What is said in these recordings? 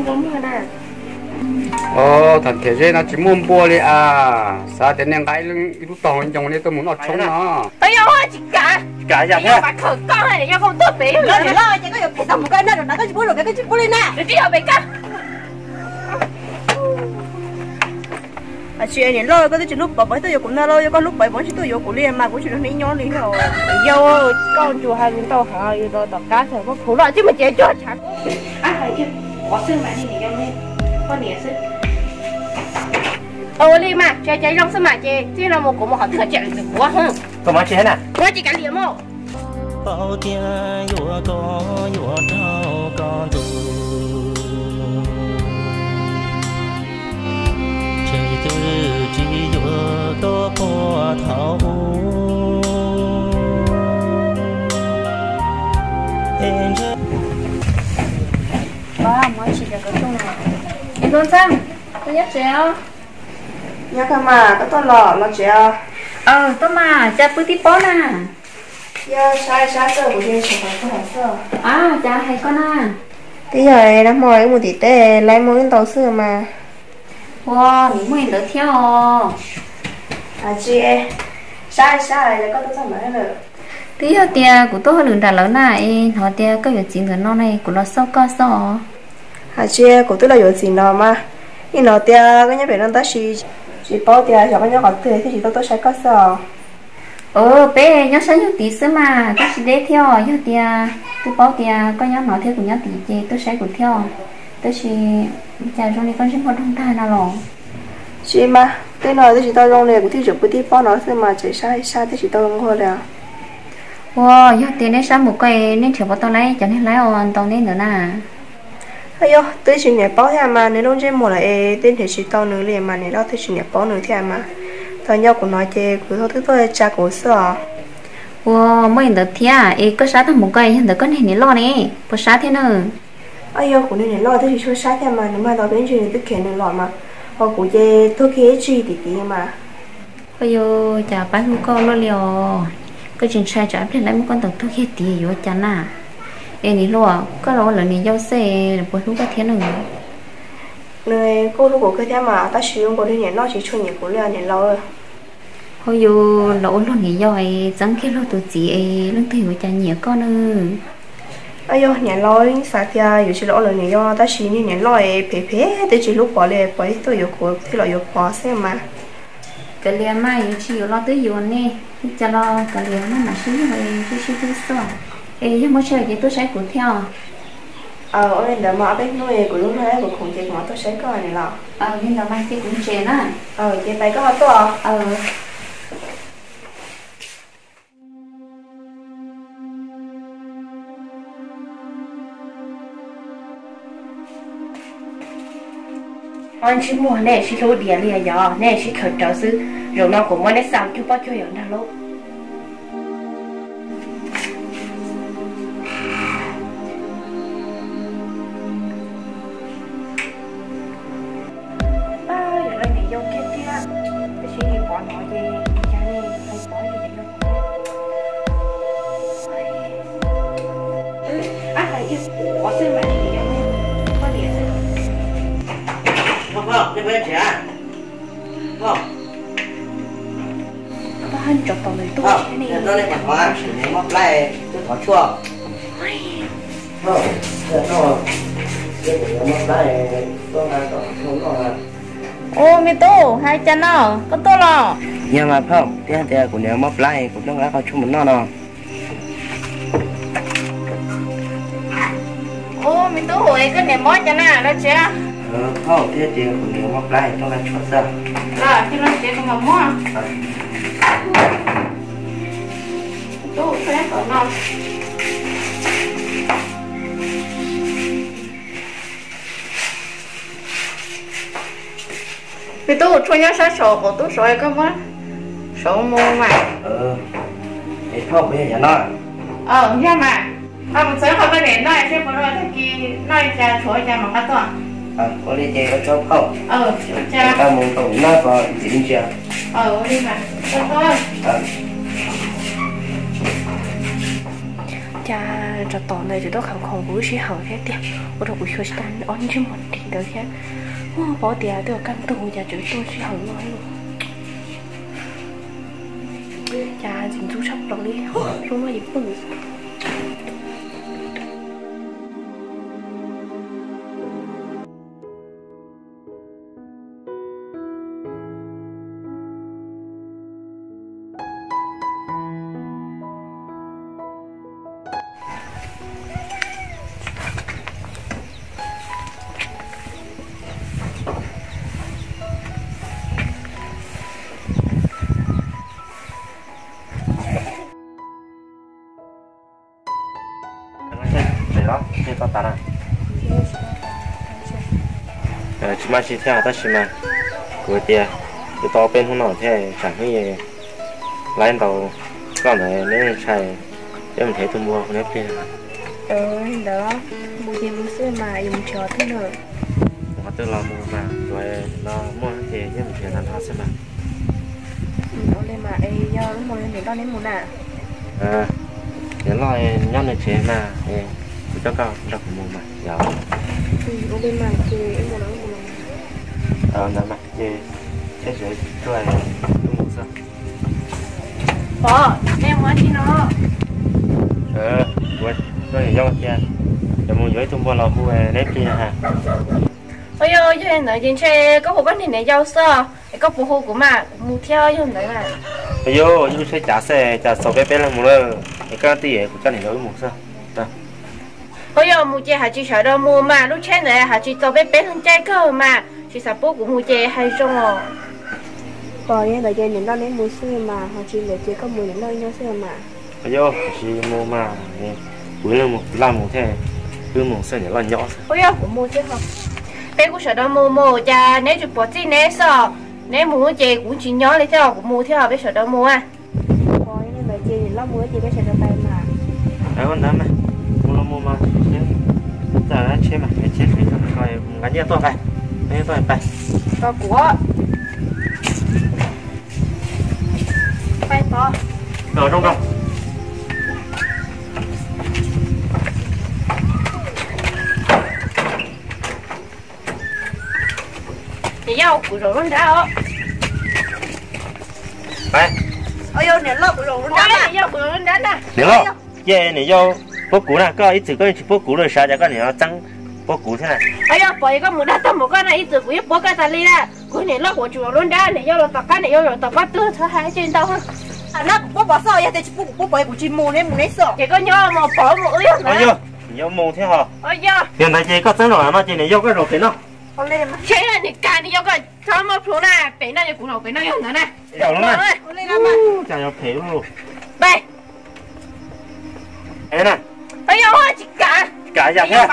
npua muag na. Os, tham thiab zeb no tsis muaj npua li as. Xav tias nej nqa ib lub tog ncoo nej tuaj mus noj tshoob no. Tau yog tsis kam. Tsis kam yam thiab. Koj koj yog koj tuaj pem yog niam loj ces koj yuav phem tau mus koj noj rau na, koj tsis pub luam pem koj tsis pub li na. Tsis yog pem koj. Tsis niam loj, koj twb tsis hlub pov, pov tuaj yuav kuv ntag lauj, yog koj hlub pov pov tsis tuaj yuav kuv li mas kuv tsis nrog neb nyob li os. Yog koj tsuas hais li ntau heev, yus rau tom qab txog koj khuv los tsis muaj cev cog tshav. Ua li mas tsis hais cas zoo xwb mas ces txij no mus kuv mus qhov twg tseem kuv ua hwj. Koj muab tsis na, muab tsis kav liam mog. Paub tias yuav koj yuav raug koj ntuj, ces twb tsis yuav koj puag thaum ub. Ntxawg, koj nyob tsev os? Nyob kawg mas, koj tuaj los los tsev os? Tuaj mas, cas pw tib pob na? Yog saib saib xwb, kuv cia li sawv los tuaj xwb. Cas hais koj na? Twb yog nag hmo wb mus tim teb laib muaj wb ntau xwb mas. Ua, nws muaj li ntawd thiab os. Tsis, saib saib koj tuaj txog ntawd lawm. Twb yog tias kuv tuaj hauj lwm nram lawv na es hnov tias koj yuav txiv ntawm no ne, kuv los xauj koj xwb os. Hais tsis, kuv twb los yuav txiv no mas, yeej hnov tias koj nyob pem no tab sis tsis paub tias xyov koj nyob qhov twg thiaj tsis tau tuaj saib koj xwb os. Peb nyob sab nyuag tid xwb mas, twb tsis deb thiab os. Yog tias twb paub tias koj nyob no thiab kuv nyob tid ces tuaj saib kuv thiab os. Tab sis cas zoo li koj ntsej muag doog tag no los? Tsis mas, twb no twb tsis tau zoo li, kuv thiaj tseem pw tib pob no xwb mas, tseem saib saib twb tsis tau zoo nquag li. Ua, yog tias neb sab mus koj, neb nrhiav puas tau laib cov neeg laib uas ntaus neb ntawd na? Yog, twb tsis niam paub thiab mas, nws lub ntsej muag lawm es twb nrhiav tsis tau nws li mas, niam loj twb tsis niam paub nws thiab mas. Thaum nco kuv no ces kuv thaum twb tuaj tsa kuv xwb os. Ua, muaj li ntawd thiab es koj sab tag mus koj, yog ntawd koj niag niam loj ne, puas sab thiab na? Yog, kuv niag niam loj twb tsis tshua sab thiab mas, nws mag tau peb ntsis nws twb khiav nws los mas, ho kuv ces tuag kiag ib tsig tim tid mas. Ua, yog cas pab hlub koj luaj li os, koj tsis ntshai tsam pliag laib muab koj ntaus tuag kiag tid yuav cas na? Es niam hluas, koj los ua lawv niam yau xwb lawv puas hlub koj thiab na? Nws kuj hlub kuv kawg thiab mas, tab sis zoo nkaus li niam loj tsis tshua nyiam kuv li niam laus. Ho yus los ua luag niam yau es txeeb kiag luag tus txiv es leej twg yuav cas nyiam koj na? Yog niam laus yeej xav tias yuav tsis los ua luag niam yau tab sis niag niam loj es phem phem twb tsis hlub Pov li, Pov tuaj yuav kuv thiaj los yuav Pov xwb mas. Kav liam mas, yuav tsis yuav los twb yuav ne, ua cas los kav liam mas, mam sib nug es sib sib hlub xwb. Es yog muaj tsheb ces tuaj saib kuv thiab os. Ua li ntawd mas ob peb hnub kuv lub hnub kuv khoom ces kuv mam tuaj saib koj niam laus. Li ntawd mas cia kuv ntses na. Ces pais koj ho tuaj. Ob ntsej muag nej sib hlub diam li yog nej sib khaws rawv xwb. Zaum no kuv muab nej xa cuag poj cuag yawm ntag lauj. Pab yuav lawv niam yau kiag thiab, tab sis niam Pov no ces cas ne, hais Pov yog niam yau. Ab, hais Pov xwb mas niam yau, poj niam xwb. Pog, pog, nej puas nyob tsev? Pog, pog, nej puas thov, kuv niam mob plab, twb thov tshuaj. Ub, me tub, hais cas no, koj tuaj los? Yog mas phauj, twb hais tias kuv niam mob plab, kuv tuaj nqa qhov tshuaj mus noj no. Ub, me tub, es koj niam mob cas na, los tsev. Phauj, twb hais tias kuv niam mob plab, tuaj nqa tshuaj xwb. Los, cia los tsev kuv mam muab. Tub, tshuaj nyob tom no. Me tub, tshuaj nyob sab saum qaum tub saud, koj muab saud mus mas. Es phauj, kuv yog yam no. Yog mas, mus txog qhov koj niam noj seb puas noj, tag kis noj li cas tshuav li cas mam nqa tuaj. Ua li ces ua tsaug phauj, tau mus noj kom ntxim li ntsia. Cas tsov tom ntawd tseem tuaj khoom khoom kuv lub sij hawm thiab tiag, ua rau kuv xyuas tsis tau ob ntsej muag ris ntawd thiab. Paub tias twb yuav kaj ntug cas tseem tuaj sij hawm no. Cas ntxim ntxub tshaj plaws li, zoo no yus pw. Tsis maj tsis thiab tab sis mas kuv tias yuav tau peb hnub no thiab tsam hnub laib ntau koj ntawd neb ntshai peb mus nrhiav tus npua neb plig. Ntawd mus ces mus xwb mas yuav mus nrhiav twg na? Mus qhov twg los mus mas, no muaj ces yeej mus nrhiav ntawd no xwb mas. Ua li mas es yog lub hmo no niam nrog neb mus na? Niam loj nyob nws tsev mas, kuv coj koj nrog kuv mus mas yog. Ua li mas ces mus los mus los. Ntawd mas ces seb tsuag wb mus xwb. Pov, nej mus dab tsi no? Kuv niam yau tias yuav mus yuav ib tug npua los hu neb plig na. Yog, yog li ntawd ces ntshe koj hu koj niam yau xwb, es koj puas hu kuv mas kuv mus thiab yog ntawd na. Yog, ib lub tsheb cav xwb cas txaus peb peb leeg mus lawm, es koj twb kuv coj niam yau wb mus xwb. Ua yog mus ces hais tsis sawv daws mus mas, lub tsheb ntawd hais tsis txaus peb peb leeg caij kawg mas, tsis xav pub kuv mus ces hais zoo os. Pom li ntawd ces niam loj neb mus xwb mas, ho tsis ntawd ces koj mus niam loj nyob xwb mas. Yog tsis mus mas, kuv ib leeg mus kuv laj mus thiab, wb mus xwb niam loj nyob xwb. Ua yog kuv mus thiab ho. Peb kuj sawv daws mus mus cas neb tsis pom txij neb xwb, neb mus ces kuv tsis nyob li thiab, kuv mus thiab, peb sawv daws mus. Ua li ntawd ces niam loj mus ces peb sawv daws pais mas. Ua ntawd mas, mus los mus mas, txawm tsheb mas, tsheb nqa nyiaj tuaj pais, nqa nyiaj tuaj pais. Tos kuv. Pais Pov. Zoo zoo. Niam yau, kuv zaum lub nrab os. Niam loj, kuv zaum lub nrab na. Niam loj, ces niam yau puab kuv na, koj ib txwm koj yeej tsis puab kuv li, sav cas koj niam txeeb puab kuv thiab na? Yog Pov, yog koj mus dag tag mus koj na, ib txwm kuv yeej puab koj tas li na. Kuv niam loj, kuv tsuas zaum lub nrab, niam yau los tom qab, niam yau zaum tom qab tuag, txhob hais li ntawd. Kuv puab Pov xwb, yog tias tsis puab kuv, puab Pov kuv tsis mus, neb mus neb xwb. Ces koj nyob mus, Pov mus wb yog ntawd. Yog, niam yau mus thiab ho. Yog ntawd ces koj txeeb zaum no ces niam yau koj zaum pem no. Tsheb niam kas niam yau koj txhob muab plhu na, pem no ces kuv zaum pem no yog ntawd na. Zaum no na. Cas yuav phem lub. Pais. Yog tsis kam, tsis kam yam thiab.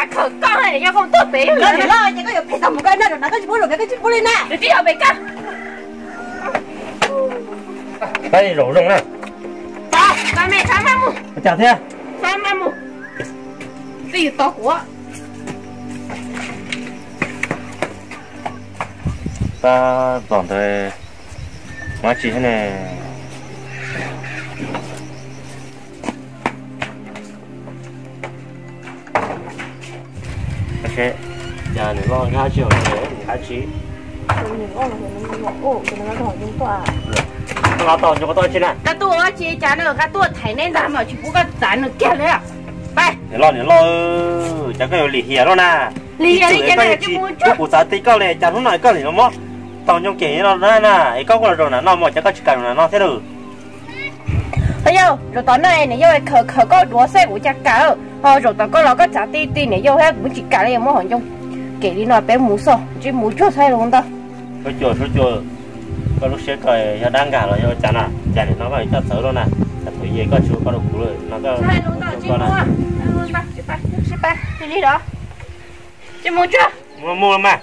Niam yau koj tuaj pem yog ntawd na. Ces koj yuav phem tag mus koj noj zaum no koj tsis pub zaum pem koj tsis pub li na. Nws twb yog pem koj. Pab zaum zoo na. Txhob maj mus. Cas thiab. Txhob maj mus. Twb yus tos kuv. Pab tom ntawd ua dab tsi thiab ne? Seb, cas niam loj nkag tsis, niam nkag tsis. Nqa tau nyob tau tsis na. Nqa tuaj ua tsi cas na, nqa tuaj thaiv neb ntag mas tsis pub koj txav nws kiag li. Pab. Niam loj, niam loj, cas koj yuav lim hiam loj na. Ib txwm koj tsis pub kuv txav ti koj li, cas hnub no koj lim los muab tau nyob kev no na, es koj kuj los zaum nram no mas cas koj tsis kam zaum nram no thiab lawm. Yog zaum tom no niam yau khaws khaws koj duav xwb kuv cas kam, ho zaum tom koj los koj txav ti ti niam yau thiab kuv tsis kam li, muab hauv ncoo kev li no peb mus xwb, tsis mus tsuag txhais lus ntau. Suab cua, suab cua, koj lub siab koj yog dab nkag los yog ua cas na, cas nim no koj coj txawv loj na, cas thaum yej koj tsis ua koj rau kuv lawm no koj ua koj na. Tsis mus tsuag. Mus mus mas.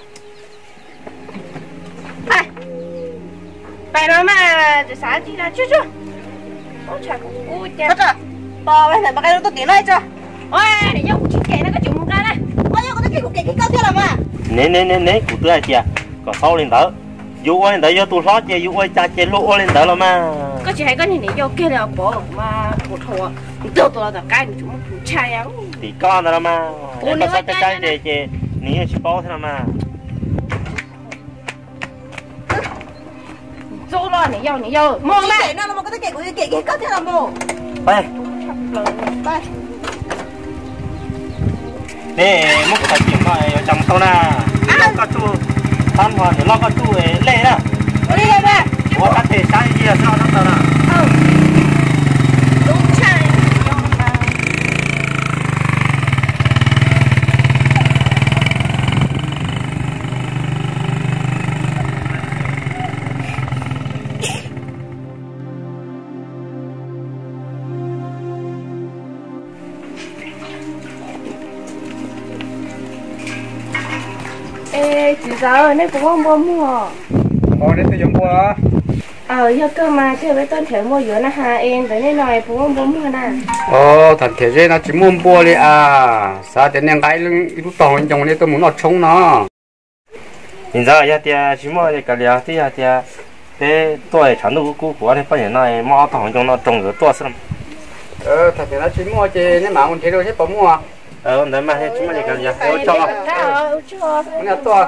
Pais no mas, tsis xav tsis no tsuag tsuag. Ub, tshav kuv kub cas. Tos ntawm mas nqa lub tuaj tim no tso. Ua, yog kuv tsis cem no koj tseem mus nqa na. Ua, yog kuv twb cem kuv cem kiag koj thiab los mas. Ne ne ne ne, kuv twb hais tias kom txhob ua li ntawd. Yus ua li ntawd yog tus hlob ces yus ua li cas ces luag ua li ntawd los mas. Koj tsis hais koj niag niam yau kiag li os Pov, mas kuv dhau nrog tus los tom qab nws tseem muab kuv tshaj. Tim koj ntawd los mas, koj txhob cab cab ces ces nws yeej tsis paub thiab los mas. Ntxub los niam yau, niam yau, mus na. Nej muab kuv tau tim no yuav cas mus tau na. Niam loj koj tsuj, tab hmo niam loj koj tsuj lej na. Ua kab tes sab ib yam xwb no tau na. Es txiv Zam, nej puas muaj npua muag? Ov, nej twb yuav npua. Aws, yog kawg mas thiaj peb tuaj nrhiav npua yuav na has, es ntawm nej no es puas muaj npua muag na? Ov, tham nrhiav zeb no tsis muaj npua li as. Xav tias nej nqa ib lub tog hauv ncoo nej tuaj mus noj tshoob no. Txiv Zam, yog tias tsis muaj li kav liam, twb yog tias peb tuaj tshav ntuj kub kub, kuv ob niag poj niam no muab ob tog hauv ncoo no roos yuav tuaj xwb. Tham nrhiav no tsis muaj ces nej mam mus nrhiav dua seb puas muaj. Ntawd mas tsis muaj li kav liam, ua tsaug. Mus tuaj.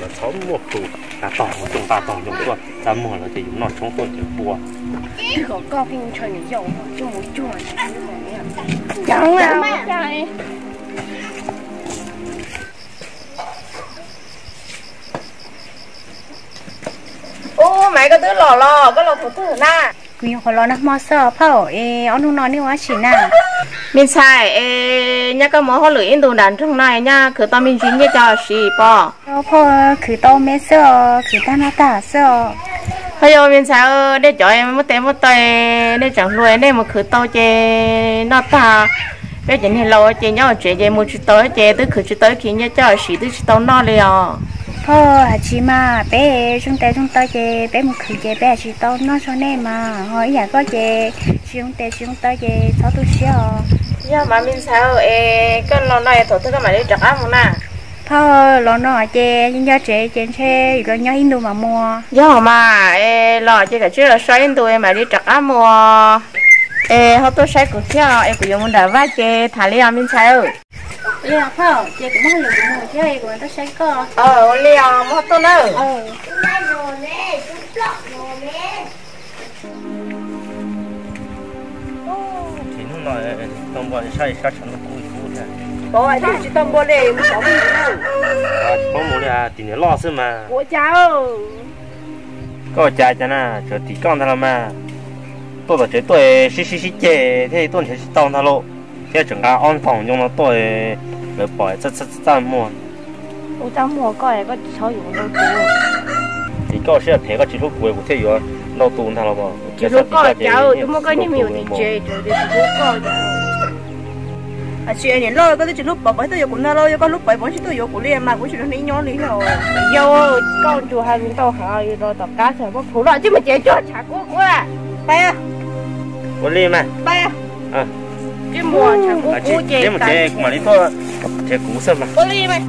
Txhob muaj tus nqa tog hauv ncoo, nqa tog hauv ncoo tuaj, txaj muag lawm ces yus noj tshoob tuaj nrhiav npua. Twb kom koj pheej ntshaw niam yau, twb mus cuag. Ub, Maiv, koj twb los los, koj los thaum twg na? Kuv nyuam qhuav los nag hmo xwb os phauj, es ob hnub no nej ua dab tsi na? Me ntxhais, es nyab koj muaj hauj lwm ib ntus nram nroog no, nyab khwv tau me ntsis nyiaj coj siv pom? Phauj, khwv tau me xwb os, khwv tag noj tag xwb os. Ho yog me ntxhais, nej cov muaj tes muaj taw, nej tseem hluas, nej mus khwv tau ces noj tag. Peb cov niag laus ces nyob hauv tsev ces mus tsis tau ces twb khwv tsis tau ib khis nyiaj coj siv twb tsis tau noj li os. Phauj, hais tsis mas peb zoo tes zoo taw ces peb mus khwv ces peb hais tsis tau noj tso nej mas, ho ib yam koj ces tsis zoo tes tsis zoo taw ces txhob tu siab os. Yog mas me ntxhais, es koj los no es thaum twg koj mam li rov qab mus na? Phauj, los no ces nyob tsev ces ntshe yuav los nyob ib ntus mam mus. Yog mas, es los ces kav tsij los so ib ntus es mam li rov qab mus. Es ho tuaj saib kuv thiab es kuv yuav mus nram vaj ces tham li os me ntxhais. Ua li os phauj, ces kuv muab hauj lwm kuv mus thiab es kuv mam tuaj saib koj. Ua li os, muab tuaj nawb. Tsis hnub no tau npua sab sab tshav ntuj kub kub thiab. Pov, twb tsis tau npua li, mus xyov mus na. Tsis paub mus li, tim niam loj xwb mas. Ua cas? Koj ua cas cas na, tseem tim koj ntag los mas. Tuaj tom tsev tuaj sib sib sib ceg thiaj tuaj nrhiav tsis tau ntag lauj. Thiab tseem nqa ob tog hauv ncoo no tuaj, lawv pom txaj txaj muag. Ua txaj muag koj, koj tsis txhob yuav ntau tus. Tim koj siab phem, koj tsis hlub kuv kuv thiaj yuav ntau tus ntag los. Tsis hlub koj cas, twb muaj koj niag me nyuam tim tsev, tsis hlub koj cas. Tsis niam loj, koj twb tsis hlub Pov, Pov twb yuav kuv ntag lauj, yog koj hlub Pov, Pov tsis tuaj yuav kuv li mas kuv tsis nrog nej nyob li os. Yog koj ntsuas hais ntau heev, yus rau tom qab txog muab phuv loj tsis mus ces cog tshav kub kub. Pab. Ua li mas. Pab. Tsis mus tshav kub kub ces mus ces kuv mam li tuaj nrhiav kuv xwb mas. Ua li mas.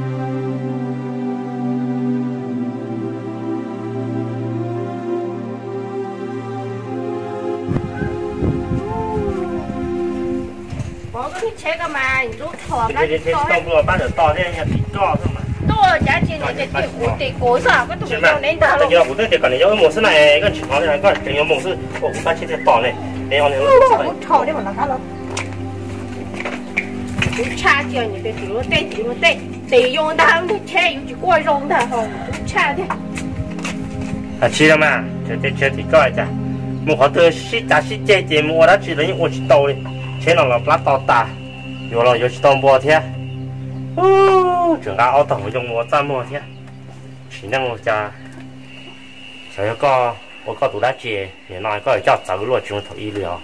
Pov, koj tsheb koj mas ntub rho kab tsis tau nplua pab ntawm tos thiab, yog tim koj xwb mas. Tuaj cav tsis nws ces tim kuv tim kuv xwb, koj tus niam yau neb ntag. Kuv twb tias kom niam yau wb mus xwb na, koj tsis hnov li, koj tseem yuav mus xwb, ua kuv pab tsheb thiaj tos ne. Neb ob niag lub rho ne mas los qab los. Kuv tshaj tias niam tias tim luag tej tim luag tej, tim yus ntag, tsheb yus tsis kuaj zoo ntag, kuv tshaj tiag. Tsis mas, tsis tim koj cas, mus qhov twg sib cav sib ceg ces mus ua dab tsi los yeej ua tsis tau li. Tsheb no los plab to tas, yuav los yuav tsis tau npua thiab. Tseem nqa ob tog hauv ncoo mus ua txaj muag thiab. Tsis neej ua cas, xyov yog koj ua koj tus dab tsi, nim no koj coj txawv luaj tsis zoo thaum ub li os.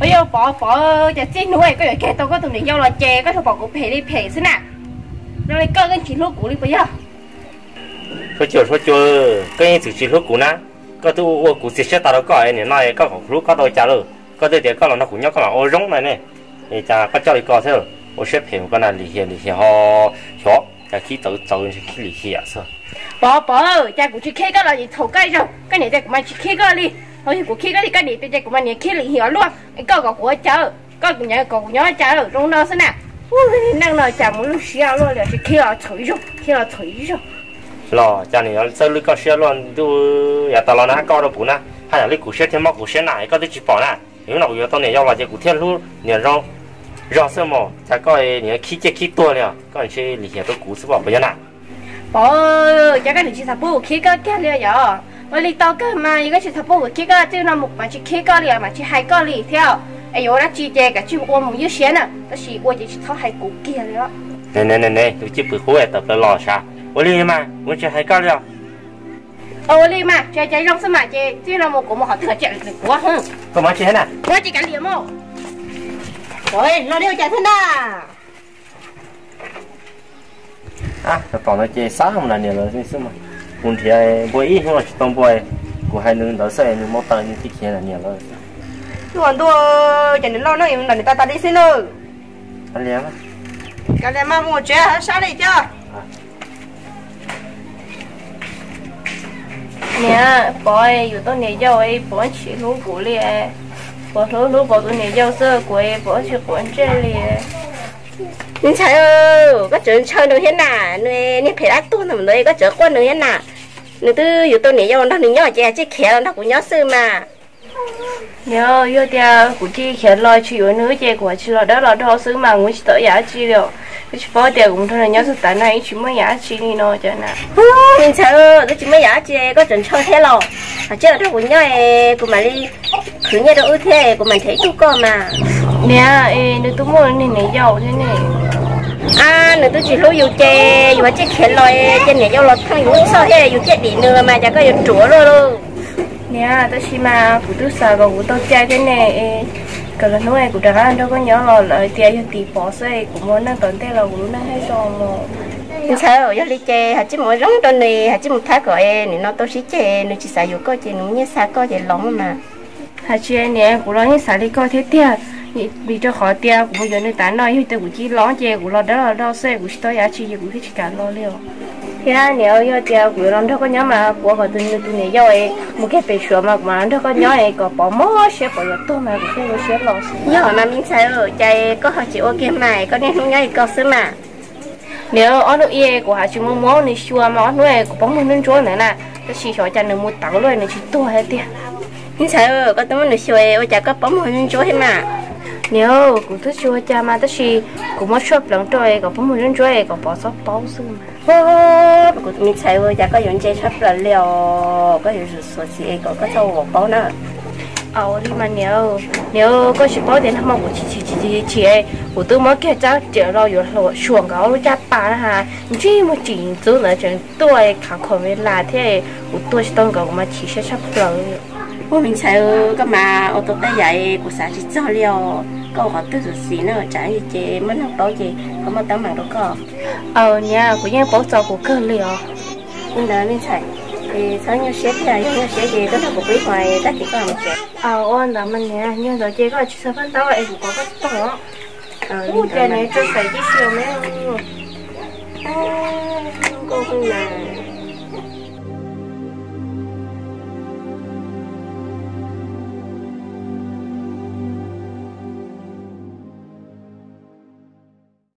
Ua yog Pov, Pov, cas txij hnub koj yuav kiag tau koj tus niam yau los ces koj tsuas pom kuv phem li phem xwb na. Zoo li koj, koj tsis hlub kuv li puas yog? Suab cua, suab cua, koj yeej txwm tsis hlub kuv na. Koj twb ua kuv txias siab tas rau koj, nim no koj kom kuv hlub koj tau cas lawm? Koj twb tias koj los nrog kuv nyob koj mam ua zoo na ne. Es cas koj coj li ko thiab? Ua siab phem koj na, lim hiam lim hiam ho. Xyov cas khib txawv txawv ntshe khib lim hiam xwb. Pov, Pov, cas kuv tsis khib koj los txhaum koj ib zaug, koj niam tias kuv mas tsis khib koj li. Ho yog kuv khib koj li koj niam tias kuv mas niam khib lim hiam luaj, koj kom kuv ua cas? Koj kuv nyav kom kuv nyob cas zoo no xwb na? Ua neej no cas mus lub siab luaj li, tsis khib los txhaum ib zaug, khib los txhaum ib zaug. Los cas nws yuav txawj lwj koj siab luaj ntuj, yav tas los na koj rau kuv na, haj yam li kuv siab thiab mob kuv siab na, koj twb tsis pom na. Hnub no kuv yuav tau niam yau los ces kuv thiaj hlub niam zoo zog xwb mas, cas koj niam khib ciaj khib tuag li os, koj ntshe lim hiam rau kuv xwb pom puas yog na? Pov, cas koj niam tsis xav pub kuv khib koj kiag li yom? Ua li tau kawg mas, yog koj tsis xav pub kuv khib koj, txij no mus kuv mam tsis khib koj li, mam tsis hais koj li thiab. Es yuav ua dab tsi ces kav tsij ua mus ywj siab na, tab sis ua ces tsis txhob hais kuv kiag li os. Ne ne ne, tus cwj pwm qub tawm plaws los sav, ua li mas kuv tsis hais koj li os. Ua li mas tsis hais cas zoo xwb mas, ces txij no mus kuv mus qhov twg ces kuv ua. Koj mus tsis na, ua ces kav liam mus. Los li ua cas thiab na? Tom no ces xav mus nram niam lawv xwb mas, kuv nrhiav npua ib hnub los tsis tau npua, kuv hais nws ntawd xwb nws mau taws nws tig khiav nram niam lawv. Ntuj ntuj, ces nws lauj, nws tas li xwb nawb. Kav liam mas mus tsev sab li coj. Niam, Pov yuav tau niam yau, Pov tsis hlub kuv li. Pov hlub hlub Pov tus niam yau xwb, kuv Pov tsis quav ntsej li. Me ntxhais, koj tseem ntshaw nws thiab na, nws niag phem dab tuag ntawd koj tseem quaj nws thiab na. Nws twb yuav tau niam yau nrog nws nyob ces cia khiav los nrog kuv nyob xwb mas. Niam, yog tias kuv cia khiav los tsis yuav nws ces kuv tsis los dawb los do xwb mas, kuv tsis tau yam dab tsi li. Twb tsis paub tias kuv mus nrog nws nyob xwb tas na, yeej tsis muaj yam dab tsi li no cas na. Me ntxhais, twb tsis muaj yam dab tsi koj tseem ntshaw thiab los? Hais tsis los nrog kuv nyob, kuv mam li khwv nyiaj rau wb thiab kuv mam nrhiav ib tug koj mas. Niam, nws twb muaj niag niam yau thiab ne. A, nws twb tsis hlub yus ces yus cia khiav los, ces niam yau los thov yus lub txhoj thiab yus cia dim nws los mas cas koj yuav ruam luaj lauj. Niam, tab sis mas kuv twb xav kom kuv tau cai thiab ne, kom lwm hnub kuv rov qab nrog koj nyob los lawv tias yog tim Pov xwb kuv mus neej tom ntej los kuv lub neej thiaj zoo mus. Ntxhais, yog li ces hais tsis mus zoo rau nws, hais tsis mus thab kom nws no tau sib ceg, nws tsis xav yuav koj ces nws nyiaj xa koj ces los mas. Hais tsis niam, kuv los yeej xav li koj thiab tiag, vim rau qhov tias kuv mus yuav nws tas no yog tias kuv cia los ces kuv los dawb los do xwb kuv tsis tau yam dab tsi ces kuv thiaj tsis kam los li os. Thiab niam, yog tias kuv yuav los nrog koj nyob mas kuv ua kom tus nws tus niam yau mus kiag pem Suav mas kuv mam los nrog koj nyob es kom Pov mob siab Pov yuav tuag mas kuv thiaj zoo siab los. Yog mas me ntxhais, cas koj ho tsis ua kiag mas koj niaj hnub nyob li ko xwb mas. Niam, ob hnub ib kuv hais tsis mus muab nws xyuas mas ob hnub kuv pob muag ntsuab ntsuab ntawd na, tab sis xyov cas nws mus tawv luaj nws tsis tuag thiab tiag. Me ntxhais, koj twb muab nws xyuas ua cas koj pob muag ntsuab ntsuab thiab mas. Niam, kuv twb tsis ua cas mas tab sis kuv muab tshuaj pleev rau kom pob muag ntsuab ntsuab kom Pov txhob paub xwb mas. Kuv tus me ntxhais, cas koj yuav ntse tshaj plaws li os, koj yuav tsum xuas xiv kom koj txhob ua paub na. Ua li mas niam, niam, koj tsis paub tias nag hmo kuv chim chim chim chim, kuv twb muab kiag tsab riam los yuav suam nkawd ob lub caj pas na has, ntsej muag tsim ntxub ntawd tseem tuaj khav khom me las thiab, kuv tuag tsis tau nkawd kuv mas chim siab tshaj plaws. Ua me ntxhais, koj mas ua tau tej yam kuv xav tsis txog li os, koj ua qhov twg xuas xiv na, tsam ces muaj neeg paub ces koj muaj teeb meem rau koj. Aws niam, kuv yeej paub txog kuv kawg li os. Li ntawd me ntxhais, txhob nyuaj siab thiab, yog nyuaj siab ces tuaj nrog kuv pw ib hmo tag kis koj mus tsev. Aws, ua ntawd mas niam, yog ntawd ces koj tsis txhob pab ntau es kuv kom koj tau. Ua cas niam tso xaim tib si me. Nkauj na.